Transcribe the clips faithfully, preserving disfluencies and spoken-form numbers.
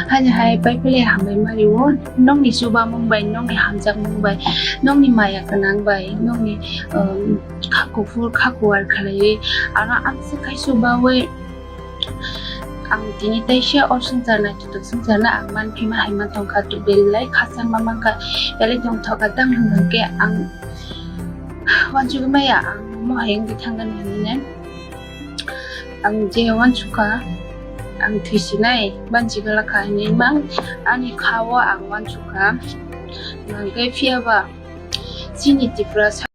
Haini hai pai pele hambai mario, nongni chubamung bai, nongni hamjakmung bai, nongni maya gwnang bai, nongni, um, kha kuphur kha kuar khlaiwi, ano amswk khai chubawi ang tini teisa o swngchar nai tutuk swngchar no ang manphi ma hai man tongkha, tu belai khachang ma mankha, belai tongthok kha tang hwnkhe ang wansugwi maya ang mo hai wngwi thangani hinwi nai. Ang je wansukha, ang thwisinai bansi glakha hinwi mang ani kha-o ang wansukha. Hwnkhe phiyaba chini Tripura sa-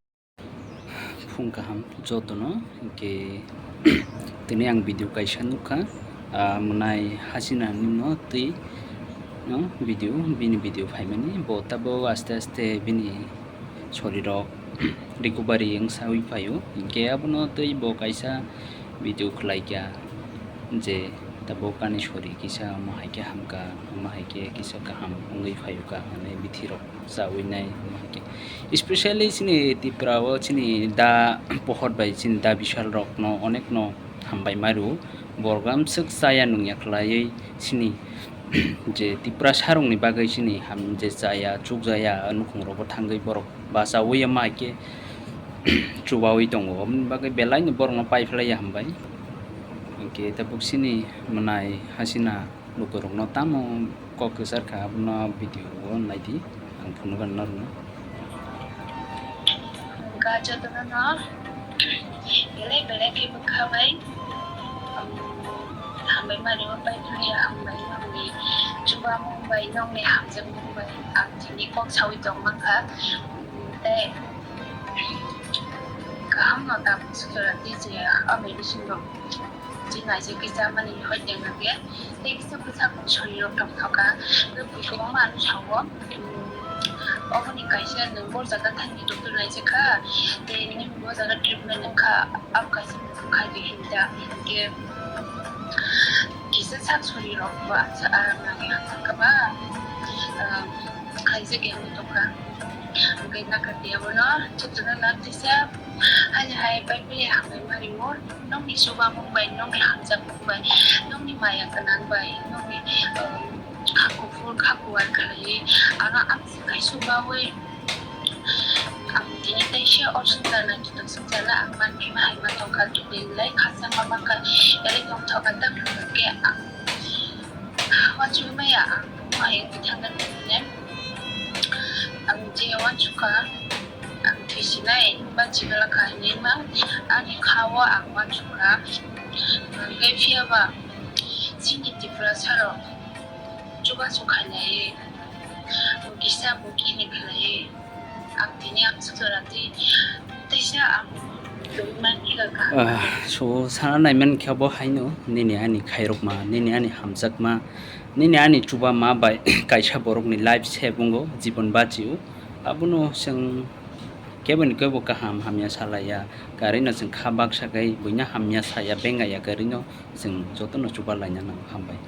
Phung kaham jotono, hwnkhe tini ang video kaisa nukha, ah, mwnai Hasina nino twi no video, bini video phaimani, bo tabuk aste aste bini sorirok recovery wngsawi phaio, hwnkhe abono twi bo kaisa video khlaikha je tabuk ani sori kisa omo hai khe hamkha, omo hai khe kisa kaham wngwi phaio ka hwnwi bithirok chawi nai omo hai khe. Especially chini Tripura o chini da pohor bai chini da bisal rokno onekno hambai mario, borok amswk chaya nungya khlaiwi chini je Tiprasarokni bagwi chini ham je chaya chukjaya nukhungrokbo thangwi borok bachaui omo hai khe chubaui tongo, oboni bagwi belaino borokno paiphlaiya hambai. Hwnkhe tabuk chini mwnai Hasina lukurokno tamo kok kwchar kha, abono video o naidi, ang phunukgani norokno. Wngkha jotono no belai belai khe bwkha bai, um, hambai mani o pai phai hambai nongni chubamung bai nongni hamjakmung bai ang tini kok saui tong mankha, um, tei kaham no tamo sujora tei je amni bisingo. Chini aise kisa mani hoi tengma khe tei kisa bwsakni sorirok tongthok kha. Tei buikhe kwbangma ano sao, um, oboni kaisa nwng bo jaga thangwi doctor naijak kha, tei nini bo jaga treatment wngkha, abo kaisa kha di hinda. Hinkhe kisa sak sorirok bo asa, ah, mani hamjakma, ah, khaijak ya wngwi tongkha. Hwnkhe nakha tei abono jotono lab tisa. Haini hai pai pili hambai mani mo, nongni chubamung bai, nongni hamjakmung bai, nongni maya gwnang bai, nongni, um, kha kuphur kha kuar khlaiwi ano amswk khai chubawi ang tini teisa o swngchar nai tutuk swngchar no ang manphi ma hai ma tongkha, tu belai khachang ma mankha, belai tongthok kha tang hwnkhe ang wansugwi maya ang tongma hai wngwi thangna nini. Ang je wansukha, ang thwisinai bansi glakha hinwi ma ani kha-o ang wansukha. Hwnkhe phiyaba chini Tiprasarok chubachu khainai, bo kisa bo kini khlaiwi. Ang tini ang sujora tei teisa ang tongwi mankha kha. Ah, so sana naimankha bo haino nini ani khairokma, nini ani hamjakma, nini ani chubama bai kaisa borokni life save wngo, jibon bachio. Abono chwng keboni kebo kaham hamya salaiya, karino chwng kha baksa khai buino hamya saya bengaiya, karino chwng jotono chuba laina nango. Hambai.